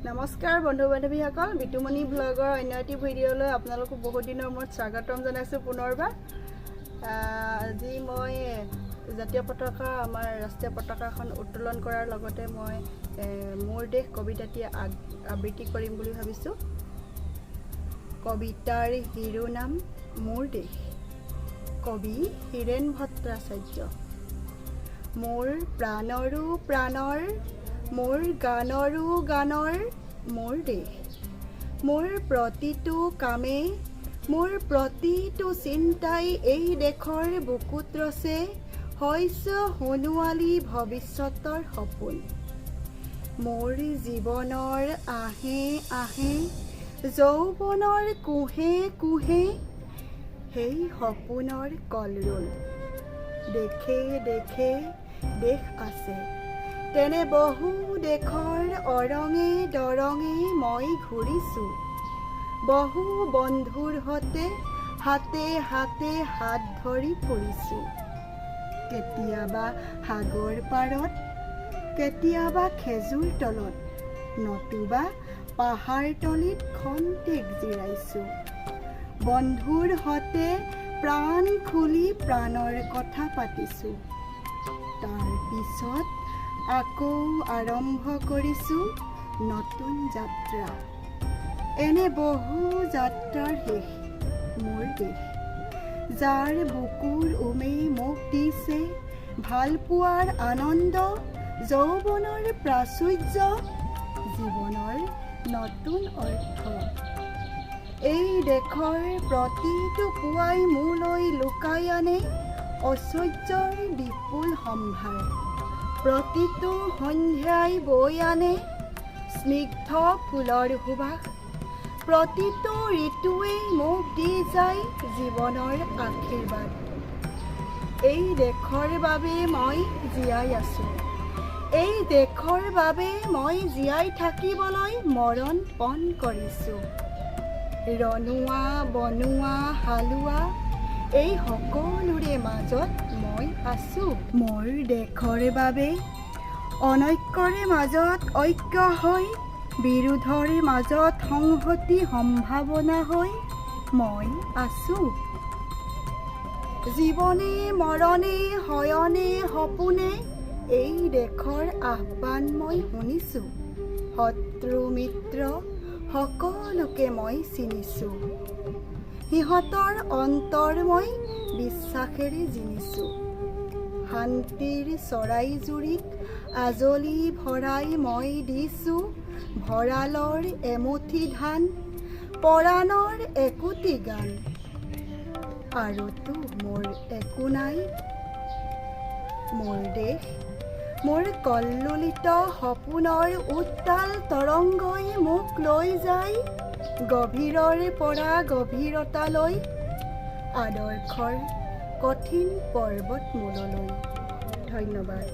নমস্কাৰ বন্ধু বান্ধৱীসকল, বিতুমণি ব্লগৰ অন্য এটি ভিডিঅ'লৈ আপোনালোকক বহুত দিনৰ মূৰত স্বাগতম জনাইছোঁ পুনৰবাৰ। আজি মই জাতীয় পতাকা, আমাৰ ৰাষ্ট্ৰীয় পতাকাখন উত্তোলন কৰাৰ লগতে মই মোৰ দেশ কবিতাটি আবৃত্তি কৰিম বুলি ভাবিছোঁ। কবিতাৰ শিৰোনাম মোৰ দেশ, কবি হীৰেণ ভট্টাচাৰ্য। মোৰ প্ৰাণৰো প্ৰাণৰ, মোৰ গানৰো গানৰ মোৰ দেশ। মোৰ প্ৰতিটো কামে, মোৰ প্ৰতিটো চিন্তাই এই দেশৰ বুকুত ৰচে শস্য সোণোৱালী ভৱিষ্যতৰ সপোন। মোৰ জীৱনৰ আঁহে আঁহে, যৌৱনৰ কোঁহে কোঁহে সেই সপোনৰ কলৰোল। দেশে দেশে দেশ আছে, তেনে বহু দেশৰ অৰঙে দৰঙে মই ঘূৰিছোঁ। বহু বন্ধুৰ সতে হাতে হাতে হাত ধৰি ফুৰিছোঁ। কেতিয়াবা সাগৰ পাৰত, কেতিয়াবা খেজুৰ তলত, নতুবা পাহাৰ তলিত খন্তেক জিৰাইছোঁ। বন্ধুৰ সতে প্ৰাণ খুলি প্ৰাণৰ কথা পাতিছোঁ। তাৰ পিছত আকৌ আৰম্ভ কৰিছোঁ নতুন যাত্ৰা। এনে বহু যাত্ৰাৰ শেষ মোৰ দেশ, যাৰ বুকুৰ উমেই মোক দিছে ভালপোৱাৰ আনন্দ, যৌৱনৰ প্ৰাচুৰ্য, জীৱনৰ নতুন অৰ্থ। এই দেশৰ প্ৰতিটো পুৱাই মোলৈ লুকাই আনে ঐশ্বৰ্যৰ বিপুল সম্ভাৰ। প্ৰতিটো সন্ধ্যাই বৈ আনে স্নিগ্ধ ফুলৰ সুবাস। প্ৰতিটো ঋতুৱেই মোক দি যায় জীৱনৰ আশীৰ্বাদ। এই দেশৰ বাবে মই জীয়াই আছোঁ। এই দেশৰ বাবে মই জীয়াই থাকিবলৈ মৰণ পণ কৰিছোঁ। ৰণুৱা, বনুৱা, হালোৱা, এই সকলোৰে মাজত মই আছোঁ। মোৰ দেশৰ বাবে অনৈক্যৰে মাজত ঐক্য হৈ, বিৰোধৰ মাজত সংহতি সম্ভাৱনা হৈ মই আছোঁ। জীৱনে মৰণে, শয়নে সপোনে এই দেশৰ আহ্বান মই শুনিছোঁ। শত্ৰু মিত্ৰ সকলোকে মই চিনিছোঁ। সিহঁতৰ অন্তৰ মই বিশ্বাসেৰে জিনিছোঁ। শান্তিৰ চৰাইজুৰিক আজলি ভৰাই মই দিছোঁ ভঁৰালৰ এমুঠি ধান, পৰাণৰ একোটি গান। আৰুতো মোৰ একো নাই। মোৰ দেশ, মোৰ কল্লোলিত সপোনৰ উত্তাল তৰংগই মোক লৈ যায় গভীৰৰ পৰা গভীৰতালৈ, আদৰ্শৰ কঠিন পৰ্বতমূললৈ। ধন্যবাদ।